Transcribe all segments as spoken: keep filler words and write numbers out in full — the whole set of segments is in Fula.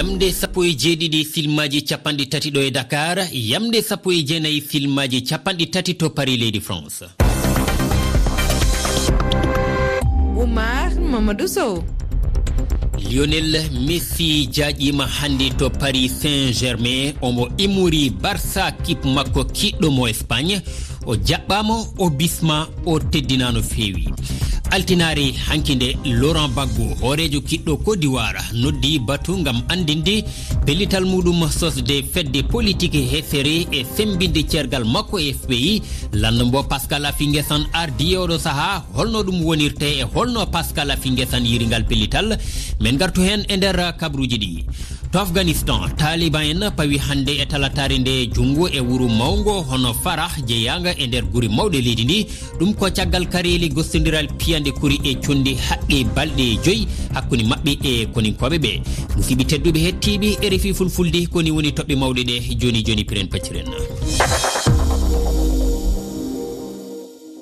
Yamde sappo e jeeɗiɗi filmaaji capanɗe tati ɗo e Dakar, yamde sappo e jeenayi filmaaji capanɗe tati to Paris, leydi France. Oumar Mamadou Sow. Lionel Messi jaaƴiima hannde to Paris Saint-Germain. Omo imori Barça, kip makko kiɗɗo mo Espagne. O jaɓɓaama, o bisma, o teddinaa no feewi. Altinaare hanki nde, Laurent Gbagbo, hooreejo kiɗɗo Côte d'Ivoire, noddi batu ngam anndinde pellital muɗum sosde fedde politik hesere e semmbinde ceergal makko e F P I. Lanndo mbo Pascal Affinguessan ardi e oɗo sahaa, holno ɗum wonirte e holno Pascal Affinguessan yiri ngal pellital? Men ngartu heen e nder kabruuji ɗi. To Afghanistan, Taliban en pawi hannde e talataare nde junngo e wuro mawngo hono Farah, jeyaanga e nder gure mawɗe leydi ndi. Ɗum ko caggal kareeli gostondiral piyanɗe kuri e conndi haqqe balɗe joyi hakkunde maɓɓe e koninkooɓe ɓe. Musidɓe tedduɓe hettiiɓe R F I Fulfulde, koni woni toɓɓe mawɗe ɗe. Jooni jooni piren pacciren.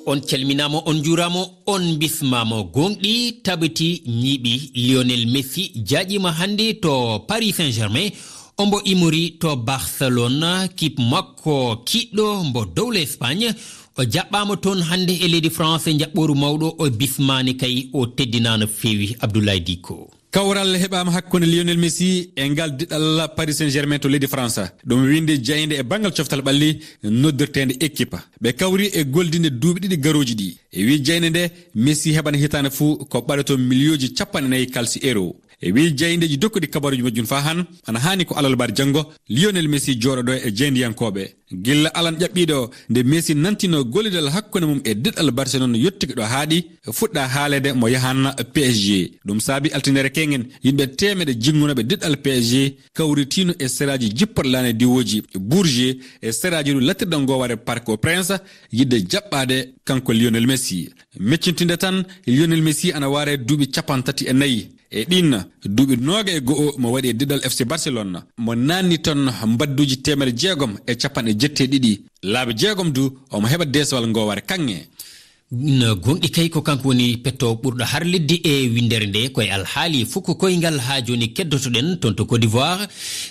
On calminaama, on njuuraama, on mbismaama. Gooŋɗi tabiti ñiiɓi. Lionel Messi jaaƴiima hannde to Paris Saint-Germain. Ombo imori to Barcelone, kip makko kiɗɗo mbo dowla Espagne. O jaɓɓaama toon hannde e leydi France, njaɓɓooru mawɗo, o bismaani kay, o teddinaano feewi. Abdoulaye Dicko. Kawral heɓaama hakkunde Lionel Messi e ngal diɗal Paris Saint-Germain to leydi France. Ɗum winde jaynde e banngal coftal ɓalli noddirteende équipe. Ɓe kawri e goldinde duuɓi ɗiɗi garooji ɗi. E wii jaynde nde, Messi heɓana hitaande fuu ko ɓaɗoto miliyooji capanɗe nayi kalsi euro. E wii jayndeeji dokkuɗi kabaruuji majjum faa han, ana haani ko alarba janngo, Lionel Messi jooɗoɗo e jeendiyankooɓe. Gilla alan ƴaɓɓiiɗo, nde Messi nantino gollidal hakkunde mum e diɗal Barcelone yottike ɗo haaɗi, fuɗɗa haaleede mo yahan P S G. Ɗum saabi altinere keŋŋen, yimɓe teemeɗe jinngunooɓe diɗal P S G kawritiino e seraaji jipporɗe laane diwooji Bourget e seraaji ɗu lattirɗe ngoowaare Parc au Prince, yiɗde jaɓɓaade kanko Lionel Messi. Meccintinde tan, Lionel Messi ana waare duuɓi capanɗe tati e nayi. E ɗin duuɓi nooga e go'o mo waɗi e diɗal F C Barcelone, mo naanni toon mbadduuji teemedde jeegom e capanɗe jeetati e ɗiɗi. Laabi jeegom du, omo heɓa deesewal ngoowaare kaŋŋe. No gonɗi kay, ko kanko woni petto ɓurɗo harlidde e winndere nde. Koye alhaali fuku koyngal haa jooni keddotoɗen toon to Côte d'Ivoire.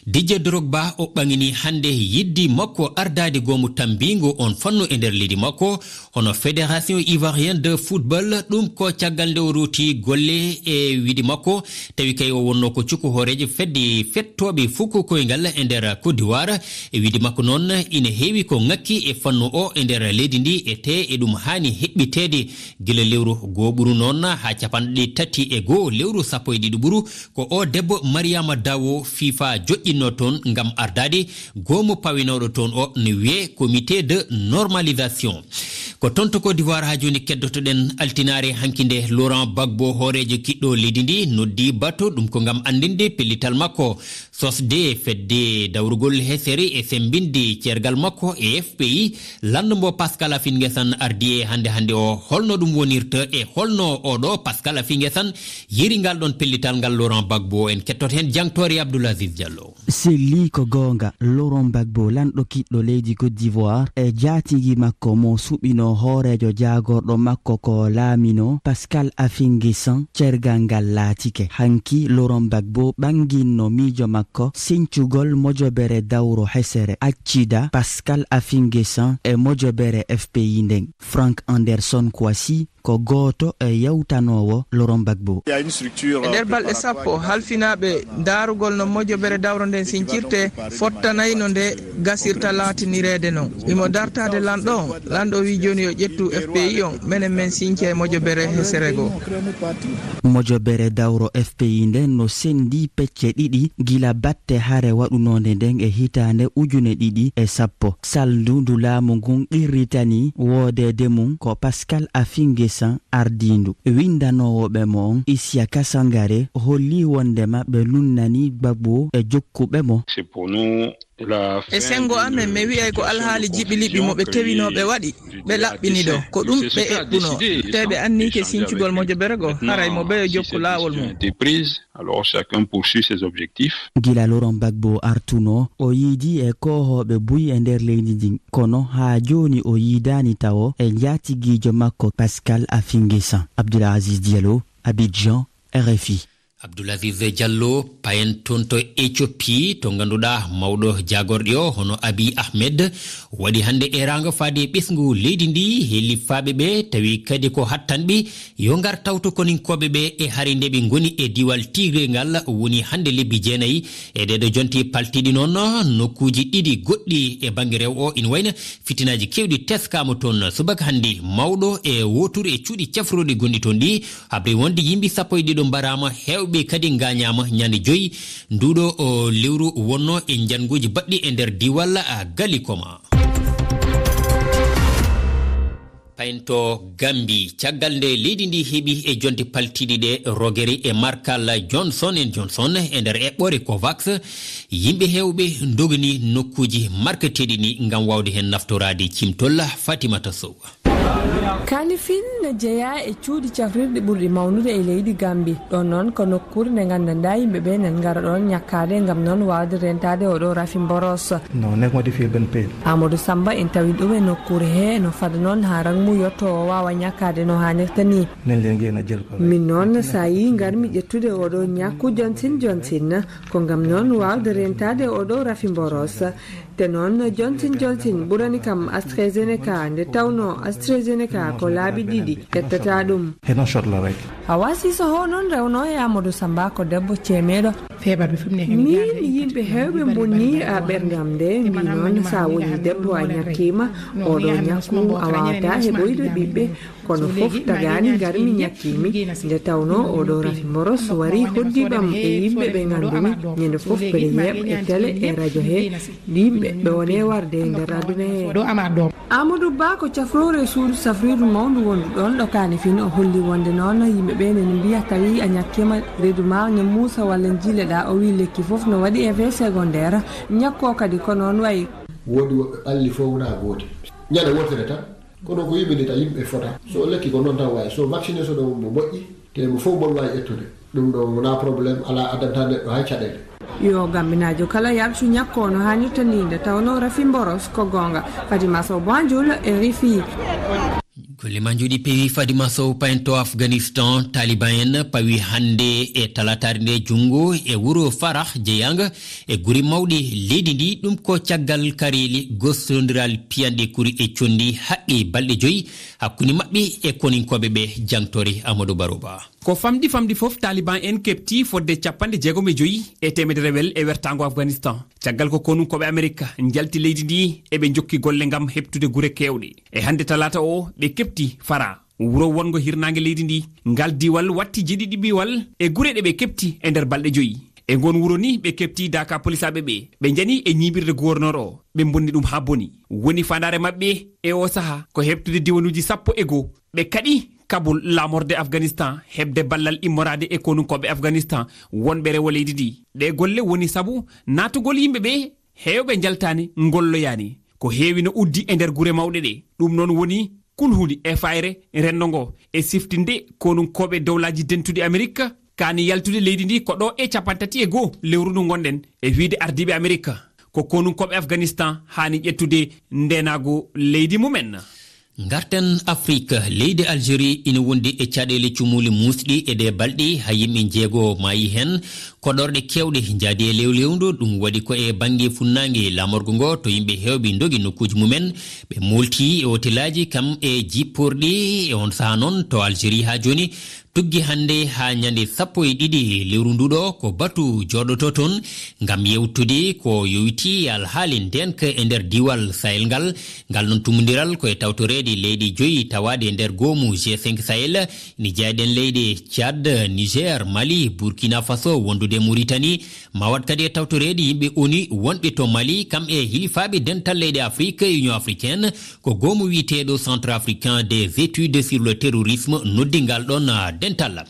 Didier Drogba o ɓaŋini hannde yiddi makko ardaade goomu tambiingo on fannu e nder leydi makko. Hono Fédération Ivoirienne de Football, ɗum ko caggal nde o ruuti golle e widi makko, tawi kay o wonno ko cukko hooreejo fedde fettooɓe fuku koyngal e nder Côte d'Ivoire. E widi makko noon, ina heewi ko ŋakki e fannu o e nder leydi ndi, e te e ɗum haani heɓɓiteede gila lewru goo ɓuru noon haa capanɗe tati e goo lewru sappo e ɗiɗi ɓuru. Ko o debbo Mariama Dawo FIFA joƴƴinno toon ngam ardaade goomu pawinooɗo toon o, no wiyee Comité de Normalisation. Ko toon to Côte d'Ivoire haa jooni keddotoɗen altinaare hanki nde. Laurent Gbagbo, hooreejo kiɗɗo leydi ndi, noddi bato, ɗum ko ngam anndinde pellital makko sosde fedde dawrugol hesere e semmbinde ceergal makko e F P I. Lanndo mbo Pascal Affinguessan ardi e hannde hannde o, holno ɗum wonirta e holno oɗo Pascal Affinguessan yiri ngal ɗon pellital ngal Laurent Gbagbo? En kettoto heen jangtoore Abdoul Aziz Diallo. Selli ko goonga, Laurent Gbagbo, lanɗo kiɗɗo leydi Côte d'Ivoire, e jaatigi makko mo suɓino hooreejo jaagorɗo makko ko laamino, Pascal Affinguessan, cergal ngal laatike. Hanki, Laurent Gbagbo ɓanginno miijo makko sincugol mojobere dawro hesere, accida Pascal Affinguessan e mojobere F P I nden. Frank Anderson Kwasi ko gooto e yewtanoowo Laurent Gbagbo. E nder balɗe sappo, halfinaaɓe daarugol no mojobere dawro nden sincirte fottanayno nde gasirta laatinireede non. Imo dartaade lanɗo on. Lanɗo o wii jooni yo ƴettu F P I on, menen men sinca e mojobere hesere goo. Mojobere dawro F P I nden no senndi pecce ɗiɗi gila batte hare waɗunoonde nden e hitaande ujune ɗiɗi e sappo. Salndu ndu laamu ngun qirritanii woodeede mum ko Pascal Affinguessan ardiindu. Winndanoowo ɓe mo on, Isiaka Sangare, holli wonndema ɓe nunnanii Gbagbo e jokkuɓe mo. C'est pour nous la E fin senngo amen, mi wi'ay ko alhaali jiɓiliɓi mo ɓe tewinoo ɓe waɗi, ɓe laɓɓini ɗo. Ko ɗum ɓe eɓɓunoo, tee ɓe anniike sincugol mojobere goo, haray mo ɓeyo jokku laawol mum. Alors chacun poursuit ses objectifs. Gila Laurent Gbagbo artunoo, o yiidii e koohooɓe buy e nder leydi ndin, kono haa jooni o yiidaani tawo e njaatigiijo makko Pascal Affinguessan. Abdoul Aziz Diallo, Abidjan, R F I. Abdoul Aziz Diallo, payen toon to Éthiopie, to ngannduɗaa mawɗo jaagorɗe o, hono Abiy Ahmed, waɗi hannde eeraango faade e ɓesngu leydi ndi, he liffaaɓe ɓe, tawi kadi ko hattanɓe, yo ngar tawto koninkooɓe ɓe e hari nde ɓe ngoni e diiwal Tigré ngal, woni hannde lebbi jeenayi. E ɗeeɗo jonte paltiiɗi noon, nokkuuji ɗiɗi goɗɗi e bannge rewo o ina wayno fitinaaji keewɗi teskaama toon. Subaka hannde, mawɗo e wootoru e cuuɗi cafrooɗi gonɗi toon ɗi, habri wonde yimɓe sappo e ɗiɗo mbaraama, heewɓe kadi ngaañaama ñande joyi nduuɗo o lewru wonno e njannguuji baɗɗi e nder diiwal, a, Galikoma. Paynto Gambi, caggal nde leydi ndi heɓi e jonte paltiiɗi ɗe rogere e markal Johnson and Johnson e nder eɓɓoore Covax, yimɓe heewɓe ndogani nokkuuji marketeeɗi ɗi ngam waawde heen naftoraade. Cimtol Fatimata Sow. Kanifing ne jeyaa e cuuɗi cafrirɗi ɓurɗi mawnude e leydi Gambi. Ɗoon noon ko nokkuure nde nganndanɗaa yimɓe ɓe nen ngara ɗoon ñakkaade ngam noon waawde rentaade oɗo rafi mboros. Non, nek modifié ben peel. Amadou Samba en tawi ɗum e nokkuure he no fada noon haa rangmu yotto o waawa ñakkaade no haanirta ni. Nen leen ngeen a jël ko. Min noon, so a yii ngarmi ƴettude oɗo ñakku Johnson Johnson, ko ngam noon waawde rentaade oɗo rafi mboros. Te noon, Johnson Johnson ɓurani kam AstraZeneca, nde tawnoo AstraZeneca ko laabi ɗiɗi ƴettata ɗum. Heno shot la rek. Hawa Sissoho noon rewno e Amadou Samba, ko debbo ceemeeɗo. Feebar bi fi mu nekk nii. Min yimɓe heewɓe mbonni a ɓerngam nde mbi noon, so a woni debbo a ñakkiima oɗo ñakku, a waawata heɓoyde ɓiɓɓe. Kono fof tagaani ngarmi ñakkiimi, nde tawnoo oɗo rafi mboros wari hoddiiɓam e yimɓe ɓe nganndumi ñande fof mbeɗe yeeɓ e tele e rajo he, yimɓe ɓe woni e warde e nder aduna he. Amadou Ba ko cafroore e suudu safrirdu mawndu wondu ɗoon ɗo Kanifing, o holli wonde noon yimɓe ɓe nene mbiya tawi a ñakkiima reedu ma ne muusa walla njiileɗaa, o wi lekki fof no waɗi effet secondaire, ñakku o kadi ko noon wayi. Woodi woɓɓe ɓalli fof wonaa gootel. Ñande wootere tan. Kono ko yimɓe ni tan yimɓe fota. So lekki ko noon tan wayi. So vacciné so ɗo mo moƴƴi, te mo fof mon wawi ƴettude. Ɗum ɗo wona problème, ala addanta neɗɗo hay caɗeele. Yo Gambinaajo kala yaltu ñakko no haanirta ni, nde tawnoo rafi mboros ko goonga. Fatima Sow Banjul, R F I. Golle ma njooɗi peewi, Fatima Sow. Payen to Afghanistan, Taliban en pawi hannde e talataare nde junngo e wuro Farah jeyaanga e gure mawɗe leydi ndi. Ɗum ko caggal kareeli gostondiral piyanɗe kuri e conndi haɓɓi balɗe joyi hakkunde maɓɓe e koninkooɓe ɓe. Jangtore Amadou Baroba. Ko famɗi famɗi fof, Taliban en keɓti fodde capanɗe jeegom e joyi e teemedere wel e wertaango Afghanistan. Caggal ko konunkooɓe Amerika njalti leydi ndi, eɓe njokki golle ngam heɓtude gure keewɗe. E hannde talaata o, ɓe keɓti Fara, wuro wonngo hirnaange leydi ndi. Ngal diiwal watti jiɗiɗiɓiwal e gure ɗe ɓe keɓti e nder balɗe joyi. E ngon wuro ni, ɓe keɓti daaka polisaaɓe ɓe, ɓe njani e ñiiɓirde gouverneur o, ɓe mbonni ɗum haa boni. Woni faandaare maɓɓe e o saha ko heɓtude diwanuuji sappo e goo. Ɓe kaɗi Kabul, laamorde Afghanistan, heɓde ballal immoraade e konunkooɓe Afghanistan wonɓe rewo leydi ndi. Ɗee golle woni sabu naatugol yimɓe ɓe heewɓe njaltaani, ngolloyaani. Ko heewi no uddi e nder gure mawɗe ɗe. Ɗum noon woni kulhuli e fayre renndo ngo e siftinde konunkooɓe Dowlaaji Dentuɗi Amerik kaani yaltude leydi ndi ko ɗo e cappanɗe tati e goo lewru ndu ngonɗen, e wiyde ardiiɓe Amerik ko konunkooɓe Afghanistan haani ƴettude ndeenaagu leydi mumen. Ngarten Afrik, leydi Algérie ina wondi e caɗeele cumuuli muusɗi e ɗee balɗe, haa yimɓe njeego maayi heen. Koɗorɗe keewɗe njaadi e lewlewndu, ɗum waɗi ko e bannge funnaange laamorgo ngo, to yimɓe heewɓe ndogi nokkuuji mumen, ɓe moolti e otelaaji kam e jipporɗi. E on sahaa noon, to Algérie haa jooni, tuggi hannde haa ñande sappo e ɗiɗi lewru ndu ɗo, ko batu jooɗoto toon ngam yewtude ko yowiti alhaali ndeenka e nder diiwal Sahel ngal. Ngal noon tumondiral ko e tawtoreede leyɗe joyi tawaaɗe e nder goomu G cinq Sahel. Ina jeyaa ɗeen leyɗe Tchad, Niger, Mali, Burkina Faso, wondude Mauritanie. Ma waɗ kadi e tawtoreede yimɓe ONU wonɓe to Mali, kam e hilifaaɓe dental leyɗe Afrik, Union africaine, ko goomu wiyeteeɗo Centre africain des études sur le terrorisme noddi ngal ɗoon, ah, dental.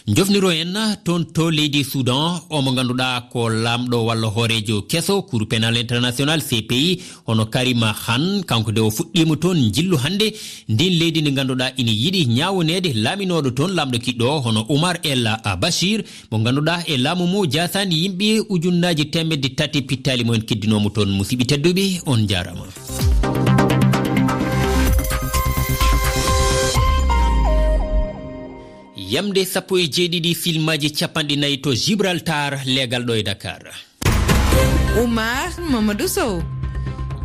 Njofniro en toon to leydi Soudan, o mo ngannduɗaa ko laamɗo walla hooreejo keso Cour pénale internationale, C P I, hono Karima Khan, kanko de o fuɗɗiima toon njillu hannde ndin leydi ndi ngannduɗaa ina yiɗi ñaawoneede laaminooɗo toon, laamɗo kiɗɗo o, hono Omar El Bashir, mo ngannduɗaa e laamu mum jaasaani yimɓe ujunnaaji teemedde tati pittaali mo en keddinoomo toon. Musidɓe tedduɓe, on njaaraama. Yamde sappo e jeeɗiɗi filmaaji capanɗe nayi to Gibraltar, leegal ɗo e Dakar. Oumar Mamadou Sow.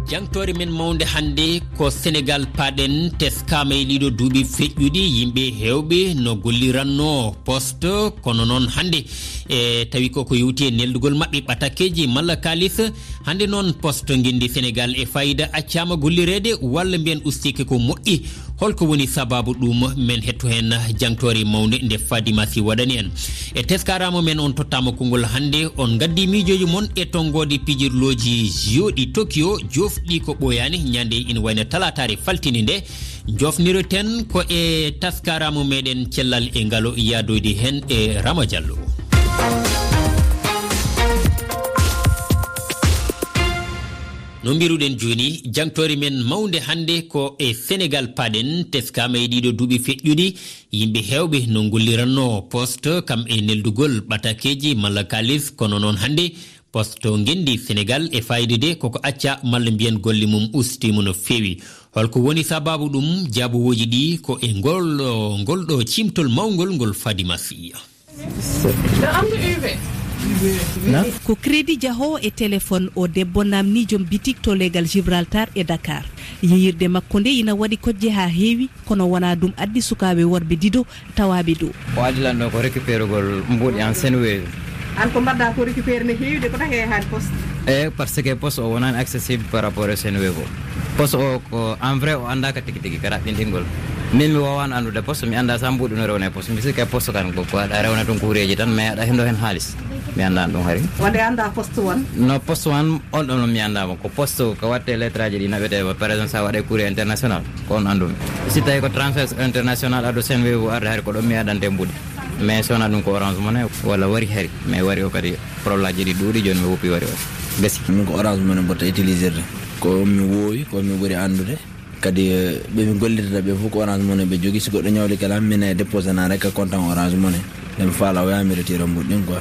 Jangtoore men mawnde hannde ko Senegal paaɗen, teskaama e ɗiɗo duuɓi feƴƴuɗi, yimɓe heewɓe no golliranno poste, kono noon hannde e tawi ko ko yowti e neldugol maɓɓe ɓatakeeji malla kaalis. Hannde noon poste ngenndi Senegal e fayida accaama gollireede walla mbiyen ustike ko moƴƴi. Holko woni sababu ɗum? Men hetto heen jangtoore mawnde nde Fadima Sy waɗani en. E teskaraama men on tottaama konngol hannde, on ngaddi miijooji mon e tonngoode pijirlooji Jeux ɗi Tokyo, joofɗi ko ɓooyaani ñande ina wayno talaataare faltini nde. Jofniroten ko e taskaraama meɗen cellal e ngalo yaadoyde heen e Rama Diallo. No mbiruɗen jooni, jangtoore men mawnde hannde ko e Senegal paaɗen, teskaama e ɗiɗo duuɓi feƴƴuɗi, yimɓe heewɓe no ngolliranno poste kam e neldugol ɓatakeeji malla kaalis, kono noon hannde poste ngenndi Senegal e faydude koko acca malla mbiyen golle mum ustiima no feewi. Holko woni sababu ɗum? Jaabowooji ɗi ko e ngol, ngol ɗo ciimtol mawngol ngol Fadima Sy. Ko crédit jahoowo e téléphone o debbo naamni joom bitik to leegal Gibraltar e Dakar. Yeyirde makko nde ina waɗi kojje haa heewi, kono wonaa ɗum addi sukaaɓe worɓe ɗiɗo tawaaɓe ɗo. O addi lan ɗo ko récupérugol mbuuɗi en Senwave. An ko mbaɗɗa ko récupéré ne heewi de, ko taki a yahaani poste? Eyi, parce que poste o wonaani accessible par rapport e Senwave o. Poste o ko en vrai o anndaaka tigi tigi ka raɓɓinɗingol. Min mi waawaano anndude poste, mi anndaa so mbuuɗi no rewna e poste. Mi sikki e poste kan ko, ko aɗa rewna ɗum ko huureeji tan, mais aɗa hendo heen haalis. Mi anndaano ɗum hari. Wonde anndaa poste wan? No poste wan, on ɗon mi anndaa mo. Ko poste ko waɗte lettre aji ɗi naɓete, par exemple, so a waɗe courrier international, ko on anndumi. Si tawi ko transfert international ado Senwave o arde hari, ko ɗon mi addante mbuuɗi. Mais so wonaa ɗum ko Orange Money walla Wari hari. Mais Wari o kadi problème ji ɗi ɗuuɗi, jooni mi woppi Wari o. Gasi. Min ko Orange Money mboɗo utilisirde. Ko mi woowi, ko mi ɓuri anndude. Kadi, eh, ɓe mi gollirta ɓe fof ko Orange Money ɓe jogii. Si goɗɗo ñawli kala, min e déposé na rek ka compte am Orange Money. Nde mi faala o yaha mi retira mbuuɗi ɗin quoi.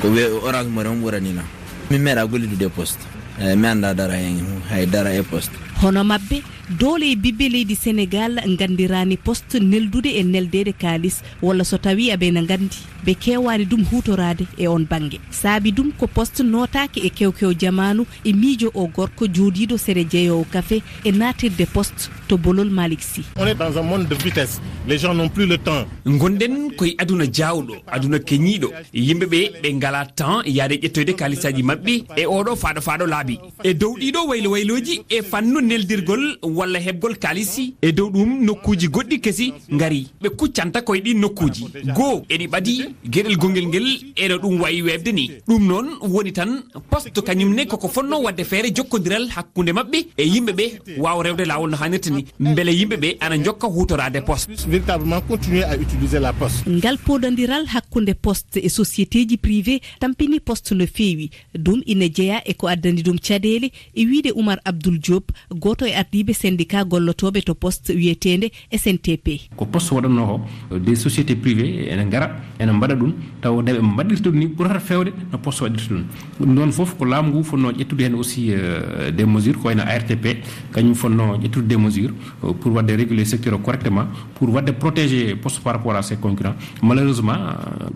Ko wiye Orange Money on ɓurani lan. Mi meeɗa gollidude e poste. Eh, mi anndaa dara heen, hay dara e poste. Hono maɓɓe, doole e ɓiɓɓe leydi Senegal nganndiraani poste neldude e neldeede kaalis, walla so tawii aɓe na nganndi, ɓe keewaani ɗum huutoraade e oon bannge. Saabi ɗum ko poste nootaaki e kewkew jamaanu e miijo o gorko jooɗiiɗo sere jeyoowo kafe e naatirde poste to bolol Malick Sy. On est dans un monde de vitesse. Les gens n'ont plus le temps. Ngonɗen koye aduna jaawɗo, aduna keñiiɗo. Yimɓe ɓe, ɓe ngalaa temps yahde ƴettoyde kaalisaaji maɓɓe e oɗo faaɗo faaɗo laabi. E dow ɗiɗo waylo waylooji e fannu neldirgol walla heɓgol kaalisi, e dow ɗum nokkuuji goɗɗi kesi ngari. Ɓe kuccanta koye ɗin nokkuuji. Goo, eɗi ɓadii geɗel gongel ngel e no ɗum wayi weeɓde ni. Ɗum noon woni tan poste kañum ne koko fotnoo waɗde feere jokkondiral hakkunde maɓɓe e yimɓe ɓe waawa rewde laawol no haanirta ni, mbele yimɓe ɓe ana njokka huutoraade poste. Véritablement continuer à utiliser la poste. Ngal podandiral hakkunde poste e sociétéji privé tampini poste no feewi. Ɗum ina jeyaa e ko addani ɗum caɗeele, e wiyde Oumar Abdoul Diop, gooto e ardiiɓe syndicat gollotooɓe to poste wiyeteende S N T P. Ko poste waɗannoo ko des sociétés privées ene ngara, ene mbaɗa ɗum, tawa nde ɓe mbaɗirta ɗum ni ɓurata feewde no poste waɗirta ɗum. Ɗum ɗoon fof ko laamu ngu fotnoo ƴettude heen aussi, euh, des mesures, ko wayno A R T P, kañum fotnoo ƴettude des mesures, euh, pour waɗde réguler secteur o correctement, pour waɗde protéger poste par rapport à ses concurrents. Malheureusement,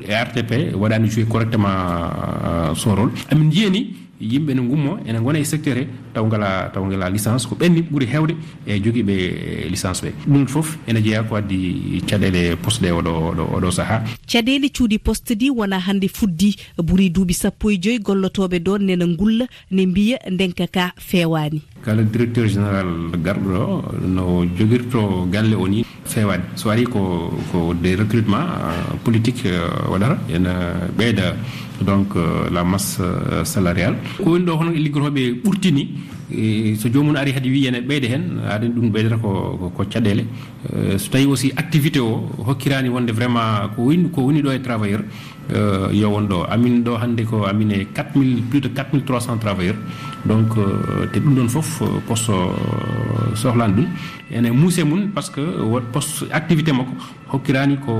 euh, A R T P waɗaani jouer correctement, euh, son rôle. Amin njiyani yimɓe ne ngummo, ene ngona e secteur he, taw ngala, taw ngala licence, ko ɓenni ɓuri heewde e jogiiɓe licence ɓe. Ɗum fof ene jeyaa ko addi caɗeele poste ɗe oɗo, oɗo, oɗo sahaa. Caɗeele cuuɗi poste ɗi wonaa hannde fuɗɗii, ɓuri duuɓi sappo e joy gollotooɓe ɗoon nena ngulla, ne mbiya ndenka ka feewaani. Kala directeur général garɗo ɗo no jogirto galle o ni feewaani. So ari ko, ko des recrutements, euh, politiques, euh, waɗata, ene ɓeyda donc, euh, la masse, euh, salariale. Ko woni ɗo hono e liggotooɓe ɓurti ni, e so joomum ari hade wiyi ene ɓeyda heen, aɗa ɗum ɓeydata ko, ko, ko caɗeele. Euh, so tawi aussi activité o hokkirani wonde vraiment ko woni, ko woni ɗo e travailleur, euh, yo won ɗo. Amin ɗo hannde ko amin e quatre mille, plus de quatre mille trois cents travailleurs. Donc, euh, te ɗum ɗon fof, euh, poste, euh, sohlani ɗum. Ene muuse mum parce que won poste activité makko hokkirani ko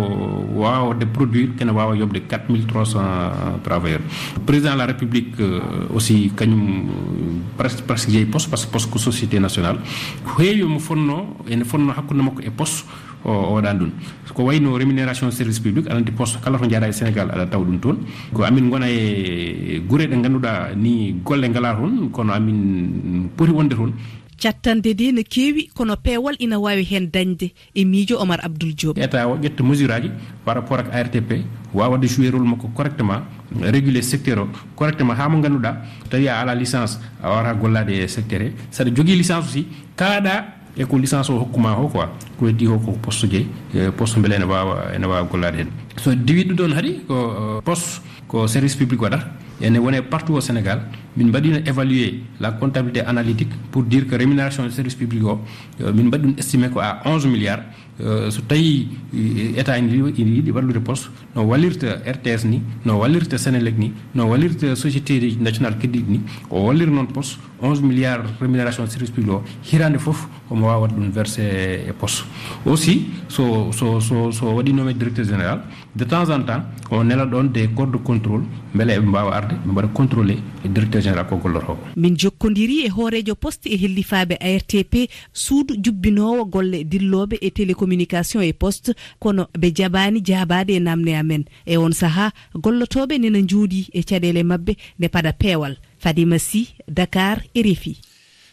waawa waɗde produire, kene waawa yoɓde quatre mille trois cents travailleurs. Président de la République, euh, aussi kañum, euh, presque, presque jeyi poste, parce que poste ko société nationale. Ko heewi mo fotnoo, ene fotnoo hakkunde makko e poste. O waɗaani ɗum. Ko wayno rémunération service public, aɗa anndi poste kala to njaaɗa e Sénégal aɗa tawa ɗum toon. Ko amin ngona e gure ɗe ngannduɗaa ni golle ngalaa toon, kono amin poti wonde toon. Cattande de no keewi, kono peewal ina waawi heen dañde e miijo Omar Abdoul Diop. État o ƴetta mesure aji par rapport ak A R T P, waawa waɗde jouer rôle makko correctement, réguler secteur o correctement, haa mo ngannduɗaa, so tawi a alaa licence, a waawata gollaade e secteur he. Saɗa jogii licence aussi, kaaɗa e ko licence o hokkuma o quoi, ko heddi o ko poste je, eh, poste mbele ene waawa, ene waawa gollaade heen. So diwi ɗum ɗoon hari ko, eh, poste ko service public waɗata, ene wone partout au Sénégal. Min mbaɗino évaluer la comptabilité analytique pour dire que rémunération de service public o, eh, min mbaɗi ɗum estimé ko à onze milliards. Eh, so tawi, eh, état ene yiɗi, ene yiɗi wallude poste, no wallirta R T S ni, no wallirta Sénélec ni, no wallirta société nationale crédit ni, o wallira noon poste, onze milliards rémunération de service public o, hitaande fof omo waawa waɗde ɗum versé e poste. Aussi, so, so, so, so waɗi nommé directeur général, de temps en temps, o nela ɗoon des corps de contrôle, mbele eɓe mbaawa arde, ɓe mbaɗa contrôlé e directeur général ko gollotoo ko. Min jokkondirii e hooreejo poste e hellifaaɓe A R T P, suudu jubbinoowo golle dillooɓe e télécommunication e poste, kono ɓe jaɓaani jaabaade e naamne amen. E oon sahaa, gollotooɓe nena njuuɗi e caɗeele maɓɓe nde paɗa peewal. Fadima Sy, Dakar, R F I.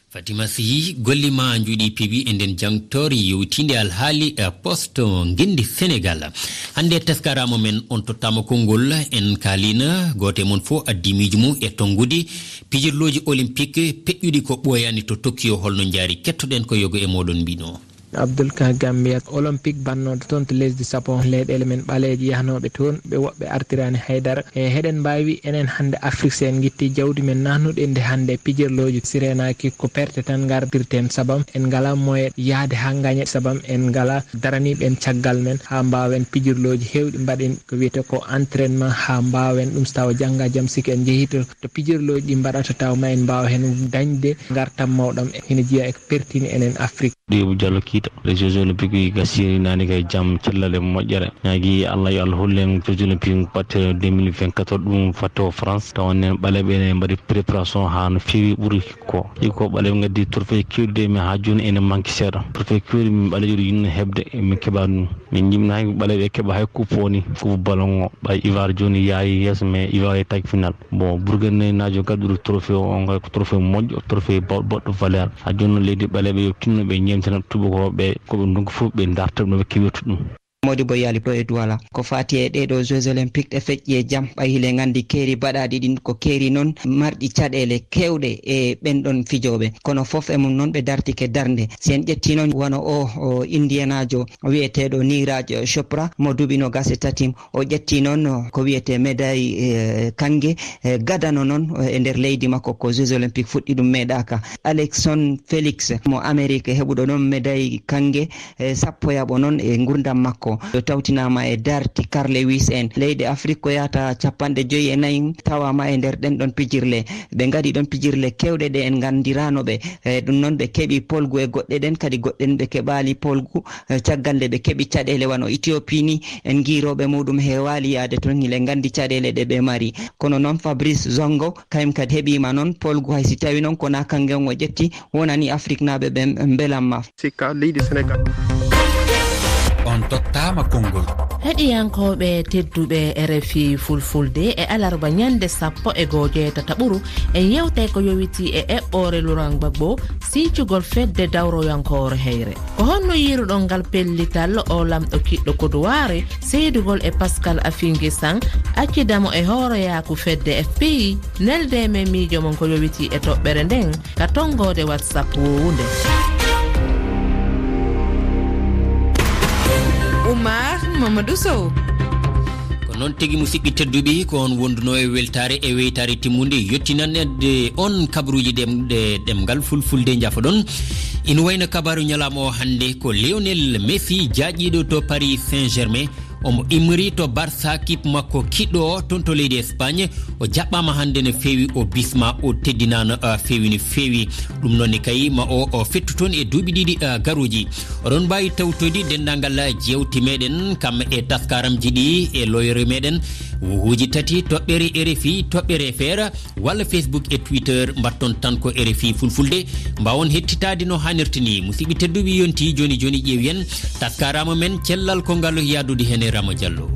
Fatima Sy, golle ma njuuɗi peewi e nden jangtoore yewtinde alhaali, eh, poste ngenndi Senegal. Hannde teskaraama men on tottaama konngol, en kaalina gooto e mon fof addi miijo mum e tonngude pijirlooji olympique peƴƴuɗi ko ɓooyaani to Tokyo, holno njaari? Kettoɗen ko yogo e mooɗon mbino. Abdul Ka Gambia, Olympique bannooɗo toon to lesdi Japon, leyɗeele men ɓaleeje yahnooɓe toon, ɓe woɓɓe artiraani haydara. E, heɗen mbaawi enen hannde Afrik, so en ngitti jawdi men naatnuɗo inde hannde pijirlooji, si reenaaki ko perte tan ngartirten, sabam en ngalaa moyen yahde haa ngañe, sabam en ngalaa daraniiɓe en caggal men haa mbaawen pijirlooji heewɗi mbaɗen ko wiyetee ko entraînement haa mbaawen ɗum, so tawa jannga jam siki en njehii to, to pijirlooji ɗi mbaɗata tawa ma en mbaaw heen dañde ngartam mawɗam hina jeyaa e ko pertini enen Afrik. Ɗiibu Jallo Kiita, les Jeux Olympiques gasii naane kay jam cellal e moƴƴere. Ñaagi Allah yo Allah hollu en Jeux Olympiques batte deux mille vingt-quatre ɗum fatte o France. Tawa nen ɓaleeɓe ene mbaɗi préparation haa no feewi ɓuri ko. Iko ɓaleeɓe ngaddi trophée keewɗi de, mais haa jooni ene manque seeɗa. Trophée keewɗi min ɓaleejo ɗo yinno heɓde, min keɓaani ɗum. Min njimmi hay ɓaleeɓe keɓa hay coupe o ni, coupe ballon o. Ɓay Ivoire jooni yaayi yeeso, mais Ivoire yettaaki final. Bon, Burkinenaajo gadduɗo trophée o, on kay ko trophée moƴƴo, trophée bo-, boɗɗo valeur. Haa jooni noon leydi ɓaleeɓe yo tinno ɓe ñeemtina tubakooɓe, ko ɓe ndonki fof ɓe ndarta no ɓe keɓirta ɗum. Modibo Yali ɗo e Douala. Ko faati e ɗee ɗoo Jeux Olympiques ɗe feƴƴi e jam, ɓay hile nganndi keeri baɗaaɗi ɗin ko keeri noon marɗi caɗeele keewɗe e ɓen ɗon fijooɓe. Kono fof e mum noon ɓe dartike darnde. Si en ƴettii noon wano o, o Indiyanaajo wiyeteeɗo Niraj Chopra mo duuɓi noogas e tati, o ƴetti noon ko wiyetee médaille, eh, kannge, eh, gadano noon, eh, e nder leydi makko ko Jeux Olympiques fuɗɗi ɗum meeɗaaka. Alexon Felix mo Amerik heɓuɗo noon médaille kannge, eh, sappo yaɓo noon e ngurdam makko. O tawtinaama e darti Carl Lewis en. Leyɗe Afrik ko yahata capanɗe joyi e nayi tawaama e nder ɗen ɗon pijirle. Ɓe ngaɗi ɗon pijirle keewɗe ɗe en nganndiraano ɓe. Eh, ɗum noon ɓe keɓi polgu e goɗɗe ɗen, kadi goɗɗe ɗen ɓe keɓaali polgu. Eh, caggal nde ɓe keɓi caɗeele wano Ethiopie ni, en ngii rewɓe muɗum heewaali yahde toon, hile nganndi caɗeele ɗe ɓe mari. Kono noon Fabrice Zongo, kañum kadi heɓiima noon polgu, hay si tawi noon ko na kannge on o ƴetti, wonani Afriknaaɓe ɓen mbelamma. Sikka leydi Senegal. On tottaama konngol. Heɗiyankooɓe tedduɓe R F I Fulfulde, e alarba ñande sappo e goo jeetata ɓuru, en yewtay ko yowitii e eɓɓoore Laurent Gbagbo, sincugol fedde dawroyankoore heyre. Ko honno yiiruɗon ngal pellital? O lamɗo kiɗɗo koduwaare, seydugol e Pascal Affinguisang, accidamo e hooreyaaku fedde F P I? Nelde men miijo mon ko yowitii e toɓɓere nden ka tonngoode WhatsApp woowunde. Oumar Mamadou Sow. Ko noon tigi, musidɓe tedduɓe, ko on wonduno e weltaare e weytaare timmunde. Yottinan edde on kabaruuji ɗem-, ɗe-, ɗemngal Fulfulde, njafoɗon. Ina wayno kabaaru ñalaama o hannde ko Lionel Messi, jaaƴiiɗo to Paris Saint-Germain. Omo immori to Barça, kip makko kiɗɗo o toon to leydi Espagne. O jaɓɓaama hannde no feewi, o bisma, o teddinaano, ah, feewi no feewi. Ɗum noon ne kay ma o, o fettu toon e duuɓi ɗiɗi, ah, garooji. Oɗon mbaawi tawtoyde denndaangal jeewte meɗen kam e taskaramji ɗi e looyre meɗen. Wuhuuji tati, toɓɓere R F I, toɓɓere F R, walla Facebook e Twitter, mbatton tan ko R F I Fulfulde. Mbaawon hettitaade no haanirta ni. Musidɓe tedduɓe, yonti jooni jooni ƴeewen taskaraama men cellal ko ngal yaadude heen e Rama Diallo.